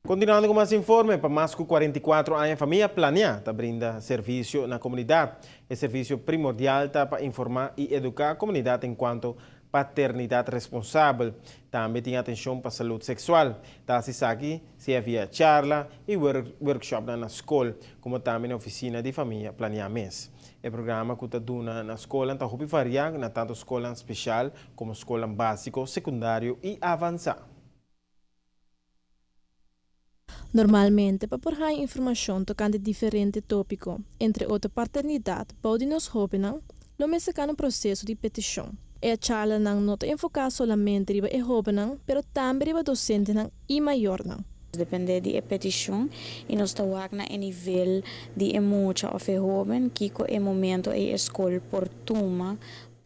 Continuando cu mas informe, pa mas cu 44 aña Famia Planea ta brinda servicio na comunidad. E servicio primordial ta pa informa y educa comunidad en cuanto paternidad responsabel. Tambe tin atencion pa salud sexual. Ta esaki sea via charla y workshop na scol, como tambe na oficina di Famia Planea mes. E programa cu ta duna na scol ta hopi varia na tanto scol special como scol basico, secundario y avansa. Normalmente, pa por haya informacion tocante diferente topico, entre otro paternidad, pa nos hobennan, lo mester cana un proceso di peticion. E charlanan no ta enfoca solamente riba e hobennan, pero tambe riba docentenan y mayornan. Depende di e peticion y nos ta wak na e nivel di e mucha of e hoben, kico e momento e scol por tuma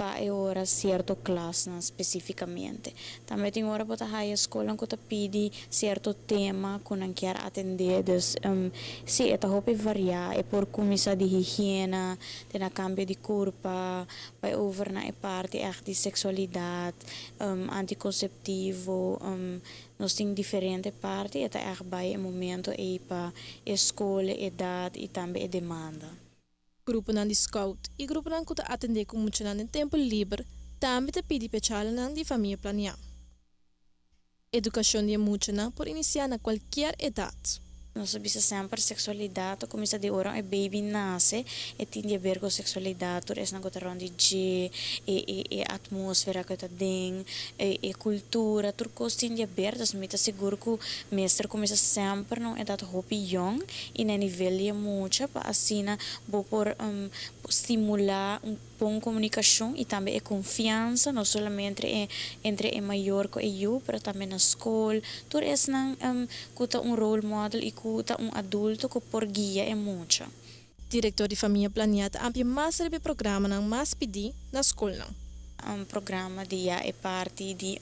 pa e ora cierto klas specificamente. Tambe tin ora bo ta haya scol cu ta pidi cierto tema cu nan kier atende, dus si e ta hopi varia, e por cuminsa di higiena, te na cambio di curpa, bay over na e parti echt di sexualidad, anticonceptivo, nos tin diferente parti, e ta echt bay e momento ey pa scol, edad y tambe e demanda. Gruponan di scout y gruponan cu ta atende cu muchanan den tempo liber, tambe ta pidi pa charlanan di Famia Planea. Educacion di muchanan por inicia na cualkier edad. Nos bisa semper sexualidad, cuminsa di ora e baby nace, e tin di haber cu sexualidad, tur esnan cu ta rond di dje, e atmosfera cu ta den, e cultura, tur cos tin di haber, dus mi ta sigur cu mester cuminsa semper na un edad hopi jong, y na nivel di mucha, pa asina bo por stimula un bon comunicacion y tambe e confiansa, no solamente entre e mayor cu e yiu, pero tambe na scol. Tur esnan cu ta un role model y cu ta un adulto cu por guia e mucha. Director di Famia Planea ta amplia mas riba programanan mas pidi na scolnan. Un programa di ja, e parti di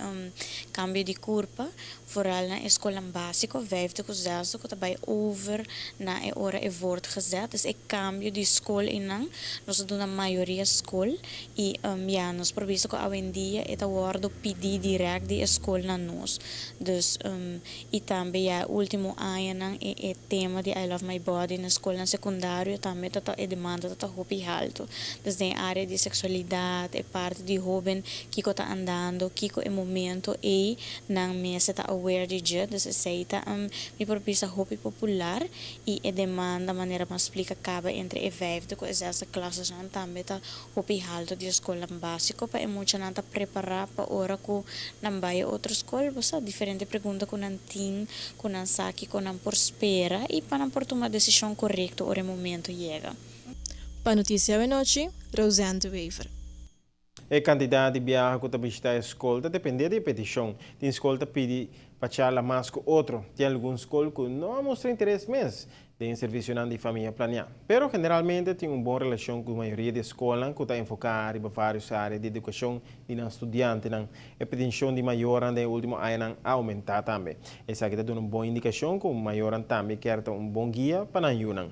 cambio di curpa, vooral na scol basico, vijfde cu zesde, cu bay over na e ora e voortgezet. Dus e cambio di scol einan, nos ta duna mayoria scol y ja, nos por bisa cu awendia e ta wordo pidi direct di scol na nos. Dus y tambe ja, ultimo añanan e tema di I Love My Body na scol na secundario tambe ta e demanda ta hopi halto. Dus den area di sexualidad, e parti di hoben kico ta andando, kico e momento e nan mes ta aware di dje, dus esey ta mi por bisa hopi popular y e demanda, manera m'a splica caba, entre e vijfde cu e zesde klasnan tambe ta hopi halto di scol basico pa e muchanan ta prepara pa ora cu nan bay otro scol, bo sa diferente pregunta cu nan tin, cu nan sa kico nan por spera y pa nan por tuma decision corecto ora e momento yega. Pa Noticia Anochi, Roseanne de Wever. E cantidad di biaha cu ta bishita e scol ta depende di peticion. Tin scol ta pidi pa charla mas cu otro. Tin algun scol cu no a mustra interes mes den servicio di Famia Planea. Pero generalmente tin un bon relacion cu mayoria di scol cu ta enfoca riba varios area di educacion di studiantenan. E peticion di mayornan den ultimo añanan a aumenta tambe. Esaki ta un bon indicacion cu mayornan tambe kier un bon guia pa nan yiunan.